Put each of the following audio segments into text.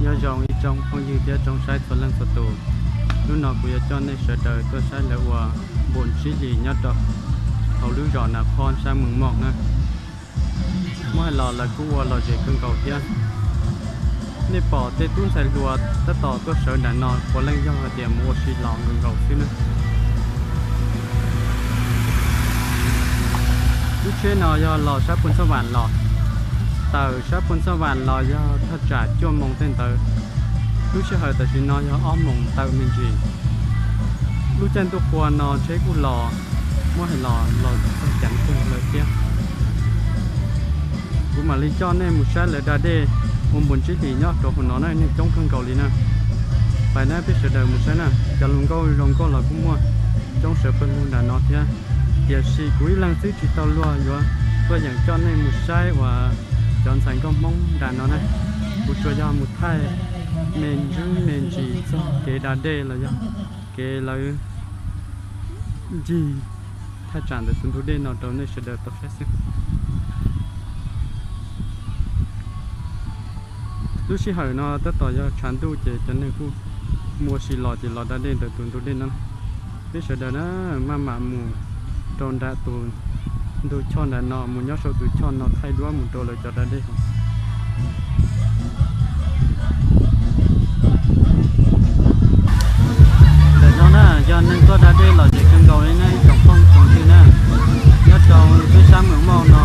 Nyob zoo ib tsoom phooj ywg thiab tsoom saib txhua leej txhua tus, hnub no kuv yuav coj nej sawv daws tuaj saib lawv ua npus ntsib hlis nyob rau hauv lub zos Nas Khob sab Mees Moj na. Muab hais los lawv kuj ua lom zem kawg nkaus thiab. Nej pom tej tub ntxhais hluas tab tom tuaj sawv nram no puav leej yog hais tias mus ua si los nkaus nkaus xwb na. Lub tsheb no yog los sab Phu Ntxooj Vam los, tawm sab Phu Ntxooj Vam los yog thaj tsam cuaj moos tej ntawd. Lub sij hawm tam sim no yog ob moos tawm me ntsis. Lub caij ntuj qhua no tsheb kuj los, muab hais los los txog ceev kawg lawm thiab. Kuv mam li coj nej mus saib lawv da dej ua npus ntsib hlis nyob rau hauv no na, neeg coob kawg nkaus li na. Pais na peb sawv daws mus saib na, cov hluas nkauj zoo nkauj los kuj muaj coob sawv pawg lug nram no thiab. Tiam sis kuv ib leeg xwb tsis tau luag yuav tuaj yeem coj nej mus saib uas cov ntxhais nkauj Hmoob nram no na. Kuv tsuas yog mus thaij me ntsis me ntsis txog kev da dej los yog kev lawv ncig thaj tsam ntawm tus ntug dej no rau nej sawv daws tau saib xwb. Lub sij hawm no tab tom yog tshav ntuj ces cov neeg kuj mus ua si los ces los da dej ntawm tus ntug dej no. Peb sawv daws na maj mam mus rau nram tus ntug choj nram no, mus nyob saum tus choj no thaij duab mus rau lawv cov da dej. Ntawm no na yog neeg tuaj da dej lom zem kawg nkaus li na ib tsoom phooj tsoom ywg na. Nyob rau peb sab Mees Moj no,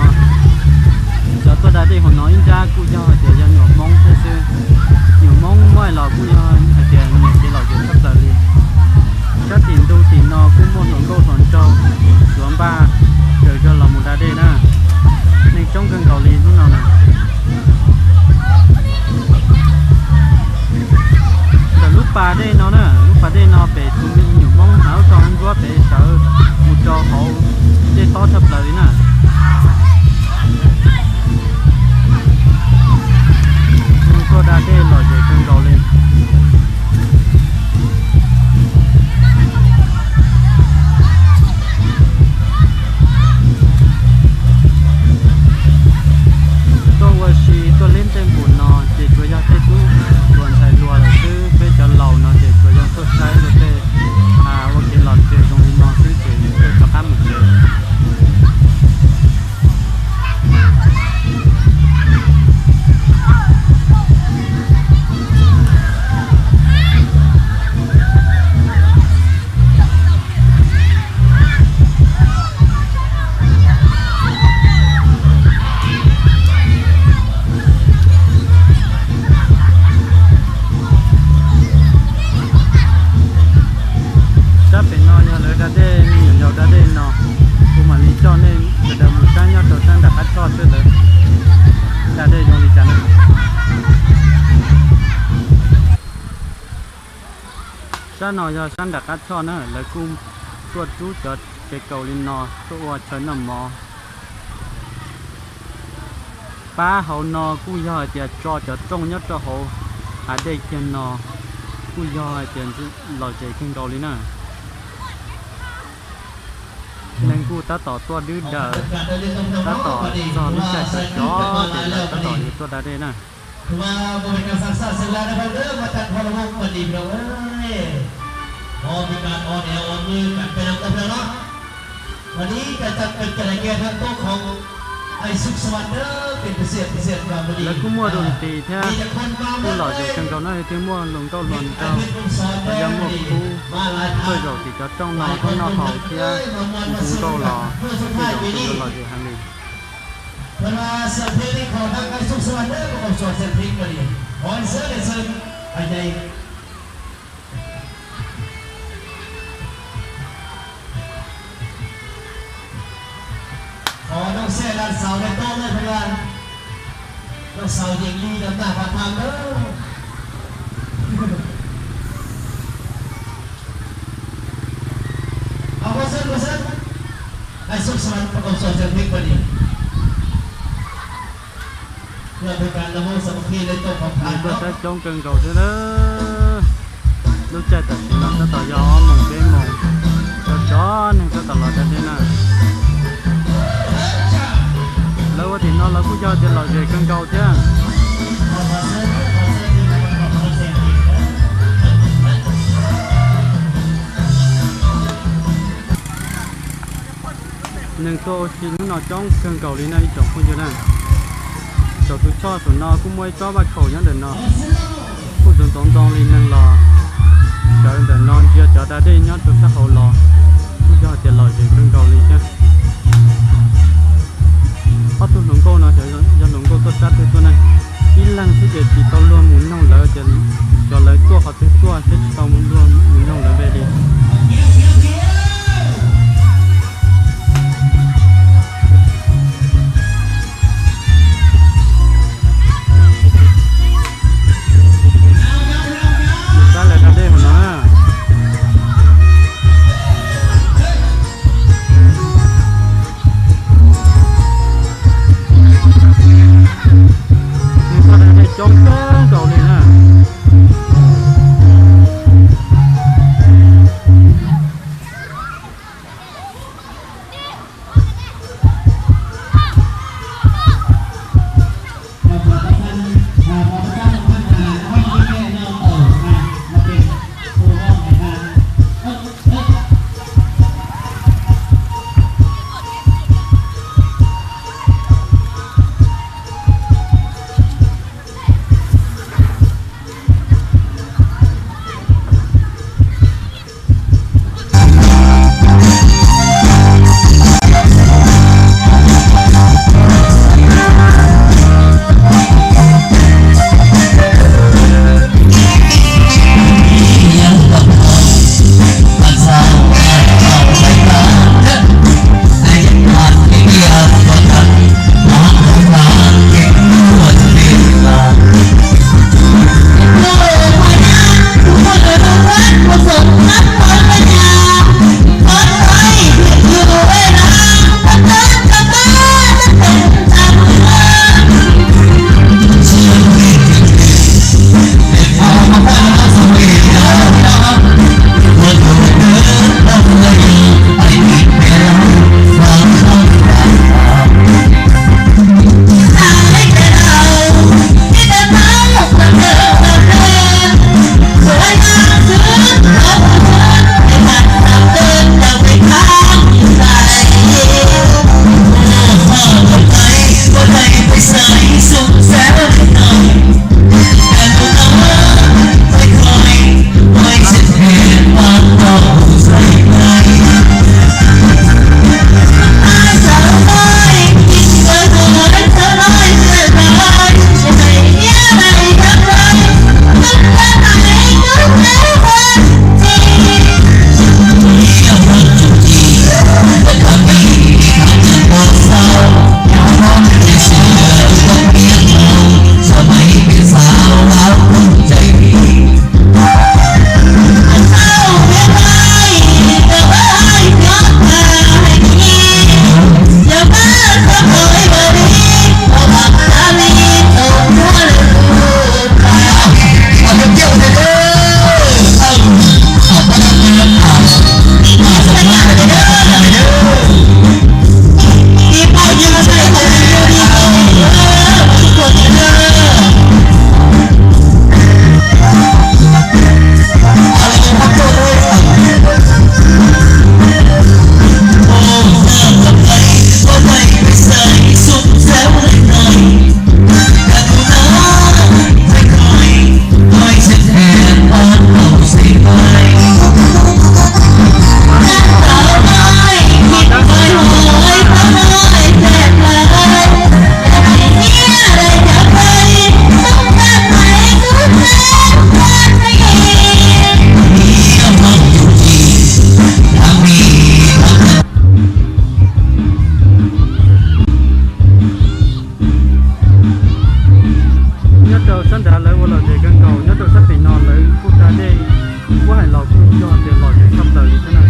cov tuaj da dej hauv no ib nrab kuj yog hais tias yog nyuam Hmoob thiab xwb. Nyuam Hmoob muaj los kuj yog hais tias nyiam kev lom zem tshaj plaws li. Sab tim ntug tim no kuj muaj hluas nkauj hluas nraug, hluas npaj raws zog los mus da dej na. Neeg coob kawg nkaus li hnub no na. Ntawm lub pas dej no na, lub pas dej no pem tus me nyuam Hmoob hnav lub rau hauv nruab pem sawv mus rau hauv dej tob tshaj plaws li na. Neeg tuaj da dej lom zem kawg nkaus li. Tuaj ua si tuaj leb ntsej npum no ces tsuas yog tej tub hluas ntxhais hluas lawm xwb, peb cov laus no ces tsuas yog tuaj saib luag tej ua kev lom zem zoo li no xwb ces tuaj rov qab mus tsev. Sab pem no yog lawv da dej, me nyuam yaus da dej no. Kuv mam li coj nej sawv daws mus saib nyob rau sab nram qab choj seb lawv da dej zoo li cas na. Sab no yog sab nram qab choj na, lawv kuj tuaj rub cov tsev kaus li no tuaj ua chaw noj mov. Pab hauv no kuj yog hais tias tso cov rooj nyob rau hauv hav dej kiag no, kuj yog hais tias lom zem kawg nkaus li na. Neeg kuj tab tom tuaj dwb daws, tab tom txog lub caij sawv cov ces lawv tab tom yuav tuaj da dej na. Lawv kuj muaj rau nqis thiab kuj lom zem kawg nkaus na, thiaj muaj hluas nkauj hluas nraug, yog muaj khub tuaj zaum tim cov rooj no tuaj noj haus thiab npu nkauj los tuaj zaum ces yuav lom zem heev li. Qhov noj xej laj xaus rau toj lawm, noj xaus yeej li rau tag qhov tham lawm. Au, koj xwb, koj xwb. Ai xub xas pab koj xua xeeb peb pab li. Yog tus kab los mus xav qhia li tau qhov tham. Tuaj saib coob kawg nkaus thiab na. Lub caij tam sim no tab tom yog ob moos peb moos, tsov tsov neeg tab tom los da dej na. Lawv ua tim no lawv kuj yog tias lom zem kawg nkaus thiab. Tuaj ua si hnub no coob kawg nkaus li na ib tsoom phooj ywg na. Saum tus choj saum no kuj muaj ib tsob vaj khaum nyob ntawm no, kuj ntxoov ntxoov ntoo li neeg los sawv ntawm no ntsia cov da dej nyob rau sab hauv los kuj yog tias lom zem kawg nkaus li thiab. Ob tug hluas nkauj no xyov yog hluas nkauj tuaj sab twg tuaj na. Ib leeg xwb ces tsis tau luag mus noog lawv tias xyov lawv tuaj qhov twg tuaj thiab tsis tau luag mus noog lawv npe li. Sab lawv da dej hauv no na. Nws txoj da dej coob kawg nkaus li na. Nyob rau sab nrad lawv ua lom zem kawg nkaus, nyob rau sab pem no lawv kuj da dej, kuj hais los kuj yog tias lom zem tshaj plaws li thiab na.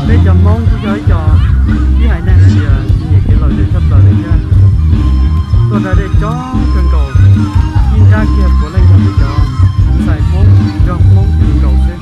Peb cov Hmoob kuj yog ib co, ib haiv neeg hais tias nyiam kev lom zem tshaj plaws li thiab. Tuaj da dej coob kawg nkaus, ib nrab kiag puav leej yog peb cov ntxhais Hmoob, yog Hmoob kawg nkaus xwb.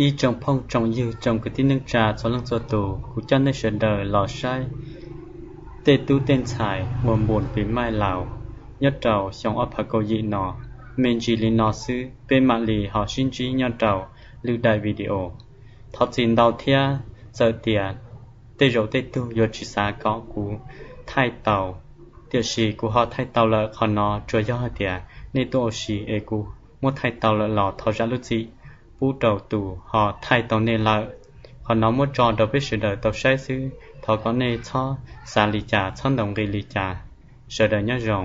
Ib tsoom phooj tsoom ywg tsoom kwv tij neej tsa txhua leej txhua tus, kuv coj nej sawv daws los saib tej tub tej ntxhais uas npun pis maij laus nyob rau xyoo ob phav kaum yim no. Me ntsis li no xwb peb mam li ho sib ntsib nyob rau lwm daim video. Thov txim ntau thiab, txawm tias tej zaum tej tug yuav tsis xav kom kuv thaij tau, tiam sis kuv ho thaij tau lawm. Qhov no tsuas yog hais tias nej tuaj ua si es kuv muab thaij tau lawm los thov zam lub txim pub rau tus ho thaij tau nej lawm. Qhov no muab tso rau peb sawv daws tau saib xwb, thov kom nej txhob xav li cas, txhob ntaus nqi li cas. Sawv daws nyob zoo.